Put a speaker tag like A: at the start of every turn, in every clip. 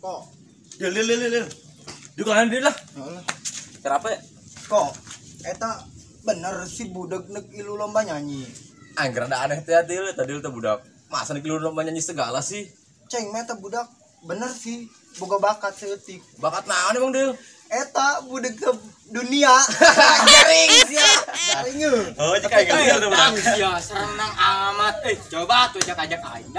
A: Kok?
B: Dil. Dukungan dil lah.
A: Heeh.
B: Kenapa ya?
A: Kok eta bener si budak nek ilu lomba nyanyi.
B: Angger ada aneh teh dil, tadi teh budak. Masa nek ilu lomba nyanyi segala sih?
A: Ceng mah eta budak bener sih boga bakat seeutik.
B: Bakat naon emang dil?
A: Eta budak ke dunia.
B: Garing sia.
A: Garing euy.
B: Oh, jika aing tuh budak.
C: Sia senang amat. Coba tuh ajak-ajak aing.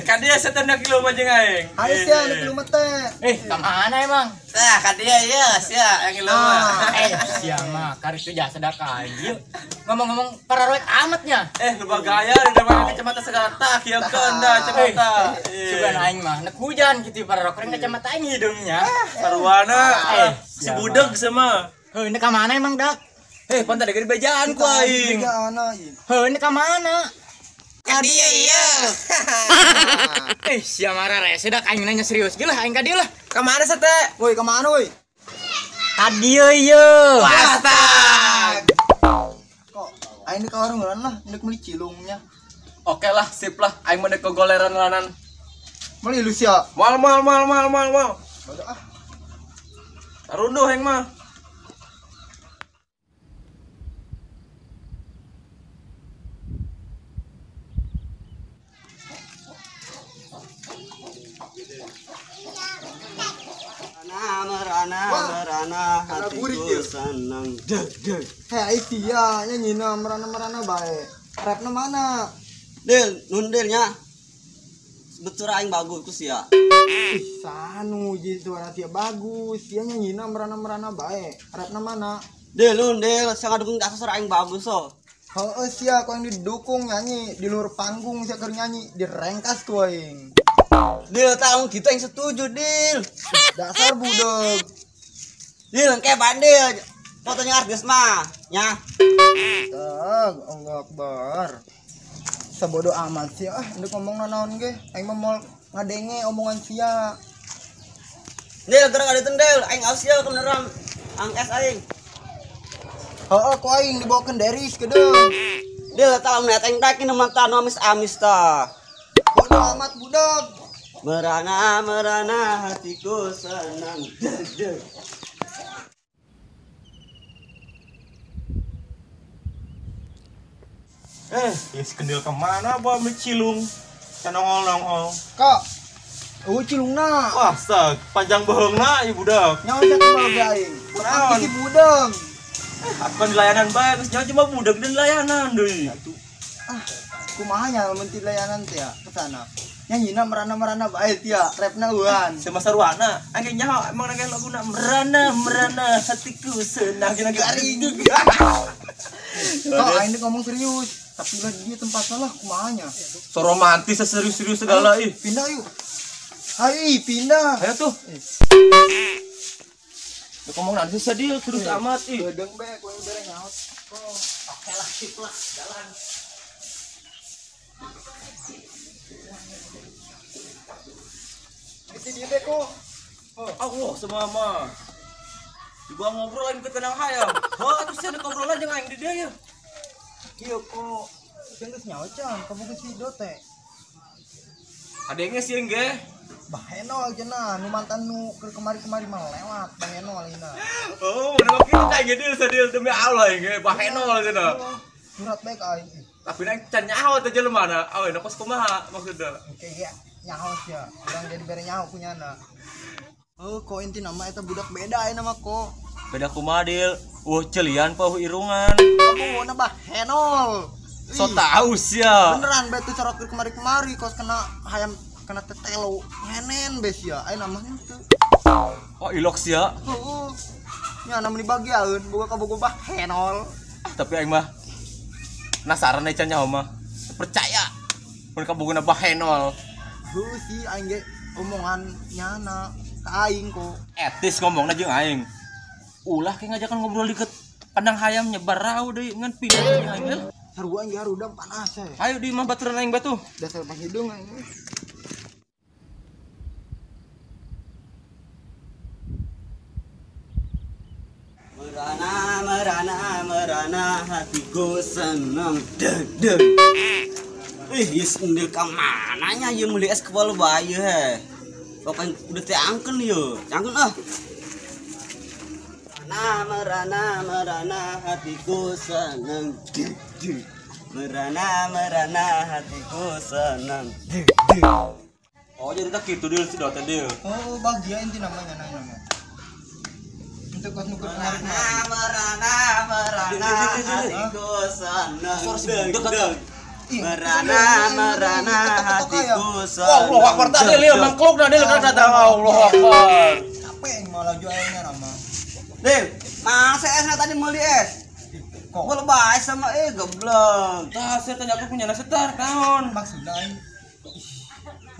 B: Kan dia setan nek ilu mah jeung aing.
A: Ayo sia nek ilu mah teh.
C: Ka mana emang?
B: Tah, kan dia ya sia yang ilu mah.
C: Sia mah karek tuh jasa dak aing. Ngomong-ngomong pararoek amatnya.
B: Lupa gaya di depan kacamata segala tak ya kan dah kacamata.
C: Sugan aing mah nek hujan gitu pararok kering kacamata aing hidungnya.
B: Sarwana. Si budeg sama.
C: Heuh, ini ka mana emang dak?
B: Pan tadi gede bejaan ku aing.
C: Heuh, ini ka mana?
B: Ka dieu ieu.
C: Sia marah rese dak aing nanya serius gila aing ka dieu lah.
B: Ka mana sate?
A: Woi, ka mana woi?
C: Ka dieu ieu.
B: Astag.
A: Kok aing ka warung lah, ndek meuli cilungnya.
B: Oke lah, sip lah. Aing mah dek goleran lanan.
A: Meuli lu sia.
B: Mal.
A: Bodoh ah.
B: Tarunduh aing mah.
D: Merana hatiku senang. Deg.
A: Hei sia nyanyina merana-merana bae. Rapna mana?
D: Del, nundelnya. Betul aing bagus ku sia.
A: Ih, sanu ji suara sia bagus. Sia nyanyina merana-merana bae. Rapna mana?
D: Del, nundel, sangat dukung dasar suara aing bagus so.
A: Heeh sia kau yang didukung nyanyi di luar panggung sia keur nyanyi direngkas ku aing.
D: Dil, tahu gitu yang setuju, Dil.
A: Dasar budeg.
D: Dil, kayak bandil. Fotonya artis mah, nya.
A: Tag, Allah Akbar. Sebodoh amat sih ah, ndek ngomong naon ge. Aing mah moal ngadenge omongan sia.
D: Dil, gerak ada tendel, aing aus ya kebeneran. Angkas aing.
A: Heeh, ku aing dibawakeun deris kedeung.
D: Dil, tahu net aing dakin mantan amis-amis ta.
A: Bodoh amat budak.
D: Merana hatiku senang. Deg.
B: Ya si kendil kemana bawa beli cilung? Nongol.
A: Kak, cilungna.
B: Wah, sag, panjang bohongna ieu budak.
A: Nyawa sia kumaha ge aing?
B: Kunaon?
A: Si budeg.
B: Aku kan di layanan bae, geus nyawa cuma budak dan layanan deui.
A: Ah, kumaha nya mun ti layanan teh ya kesana. Nyanyina merana-merana bae tia, rapna euan.
B: Sama sarwana, aing nyaho emang nage laguna merana hatiku senang
A: garing. Kok aing ngomong serius, tapi lah dia tempat salah kumaha nya.
B: So romantis serius-serius segala ih.
A: Pindah yuk. Ayo pindah.
B: Ayo tuh. Lu ngomong nanti sedih terus amat ih.
A: Gedeng bae ku aing bere nyaot.
B: Oke lah, sip lah, jalan.
A: Itu dia deh kok.
B: Allah semua mah. Dibawa ngobrol aing ke tenang hayang. Heuh atuh sia ngobrolan jeung aing di dieu ya.
A: Kieu kok. Sieun geus nyaho can, kamu geus sido teh.
B: Adenge sieun ge.
A: Bahenol cenah, nu mantan nu keur kemari-kemari mah lewat bahenol ina.
B: Oh, mun kitu ka aing deul sadil demi Allah aing ge bahenol cenah.
A: Surat bae ka aing.
B: Tapi nang can nyaho teh jelema na. Aweuna kos kumaha maksudna?
A: Oke ya. Nyaho sia, urang jadi bere nyaho kunyana. Oh, kok inti nama eta budak beda aya nama kok.
B: Beda kumaha Dil? Celian pauh irungan.
A: Kamu bahenol.
B: So tahu sia.
A: Beneran bae tuh sorot kemari-kemari kos kena hayam kena tetelo. Ngenen be sia, aya namanya teu.
B: Oh, ilok sia.
A: Heeh. Nya nama dibagiaeun boga kabogo bahenol.
B: Tapi aing mah penasaran can nyaho mah. Percaya. Mun kabogona bahenol.
A: Heuh sih aing ge omongan nyana ka aing kok.
B: Etis ngomongna jeung aing. Ulah ke ngajakan ngobrol deket pandang hayam nyebar rau deui ngan pindah jeung aing leuh.
A: Sarua aing ge harudang panas eh.
B: Ayo di imah baturan aing batu.
A: Dasar panghideung aing.
D: Merana hatiku senang. Deg deg. Ih, yes, ndil ka mananya ieu meuli es kepal bae he. Pokoknya udah teh angken yeuh. Angken ah. Merana merana merana hatiku senang. Merana merana hatiku senang.
B: Oh jadi tak gitu deal sudah tadi.
A: Oh bahagia inti namanya namanya. Untuk kos nuker
D: merana merana merana hatiku senang. Merana merana hatiku senang.
B: Allah Akbar tadi lihat mangkluk dah deal kan datang Allah Akbar.
A: Capek malah jualnya nama.
D: Dil, masa esnya tadi meuli es? Kok lebay sama goblok.
B: Tah, saya tanya aku punya setar kaon.
A: Maksudnya aing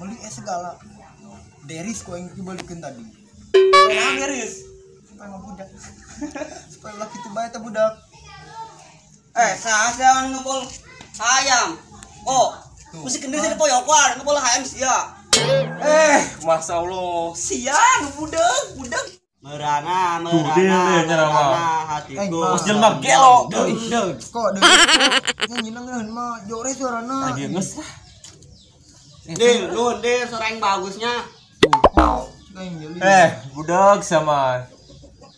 A: meuli es segala. Deris kok yang dibalikin tadi.
B: Kenapa deris?
A: Supaya ngebudak. Supaya ulah kitu bae teh budak.
D: Sah jangan ngebol hayam. Oh, mesti kendiri jadi poyokan, ngebol hayam sia.
B: Masya Allah.
D: Sia budak, budak. Merana merana merana hatiku.
B: Bos jelema gelo.
A: Kok deui nyanyi ngeun mah jore suarana.
B: Lagi geus lah.
D: Dil, nuhun dil suara yang bagusnya.
B: Budak sama.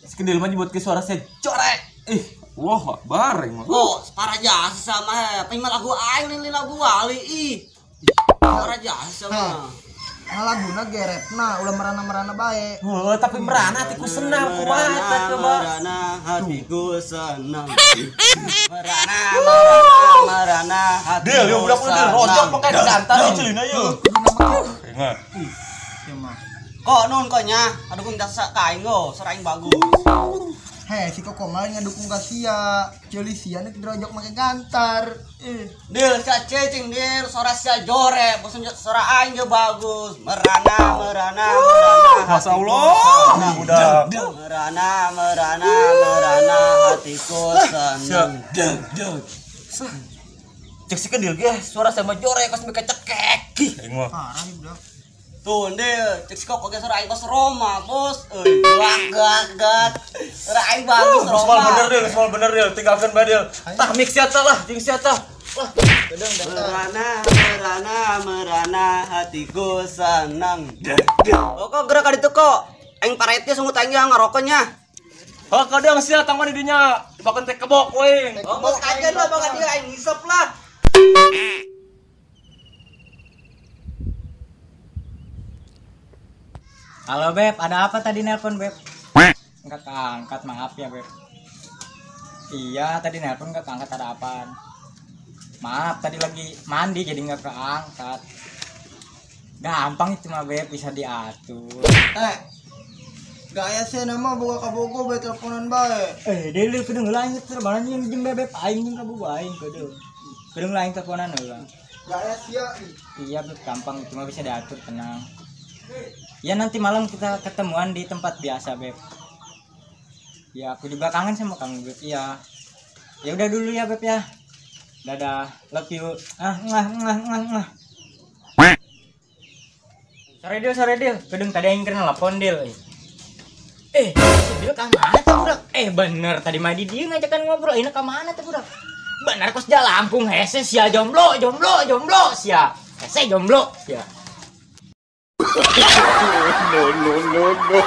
B: Si kendil mah nyebut ke suara saya jorek. Ih, wah akbar mah.
D: Oh, parah jasa sama. Pengen lagu aing lin lagu wali ih. Parah jasa sama.
A: Ngalaguna gerepna ulah merana-merana bae.
B: Heuh, tapi merana hatiku senang kumaha eta coba.
D: Merana hatiku senang. Merana merana merana hatiku.
B: Dil, yo budak udah rojok pakai gantar di celina yo. Ingat.
A: Ieu mah.
D: Kok nun kok nya, adukung jasa ka aing go, suara aing bagus.
A: Heh, si Koko mah ngadukung ka sia. Ceuli sia nek dirojok make gantar.
D: Dil, sia cecing dil, suara sia jore, bosan suara aing ge bagus. Merana merana merana.
B: Masya Allah. Budak.
D: Merana merana merana hatiku senang.
B: Cek si kendil ge, suara sama jore kos mika cekek. Ih, aing mah.
A: Parah budak.
D: Tuh, Dil, cek si Koko ge suara aing kos Roma, bos. Euy, gak gak gak. Suara aing bagus Roma.
B: Soal bener Dil, soal bener Dil, tinggalkan bae Dil. Tah mix sia lah, jeung sia tah.
A: Wah,
D: merana merana merana hatiku senang. Oh, kok gerak ka ditu kok. Aing paretnya sungut aing ngarokoknya.
B: Heuh, kadang sia tangman di dinya, dibakeun teh kebok we.
D: Oh, bos aja lah bakal dia aing ngisep lah.
C: Halo Beb, ada apa tadi nelpon Beb? Enggak keangkat, maaf ya Beb. Iya, tadi nelpon enggak keangkat, ada apaan? Maaf, tadi lagi mandi jadi enggak keangkat. Gampang itu mah Beb, bisa diatur.
A: Gaya sih nama boga kabogo bae teleponan bae.
C: Dulu kudu lain terbaran jeung jeung Beb aing jeung kabogo aing kudu. Kudu lain teleponan heula.
A: Gaya sia.
C: Iya Beb, gampang itu mah bisa diatur, tenang. Ya nanti malam kita ketemuan di tempat biasa Beb. Ya aku juga kangen sama kamu Beb. Iya. Ya udah dulu ya Beb ya. Dadah, love you. Ah, ngah ngah ngah ngah. Sore Dil. Kedung tadi aing keur nelpon Dil. Si Dil ka mana teh budak? Bener tadi mah di dieu ngajakan ngobrol. Ini ka mana teh budak? Bener kos jalangkung hese sia jomblo jomblo jomblo sia. Hese jomblo sia.
E: No, no, no, no.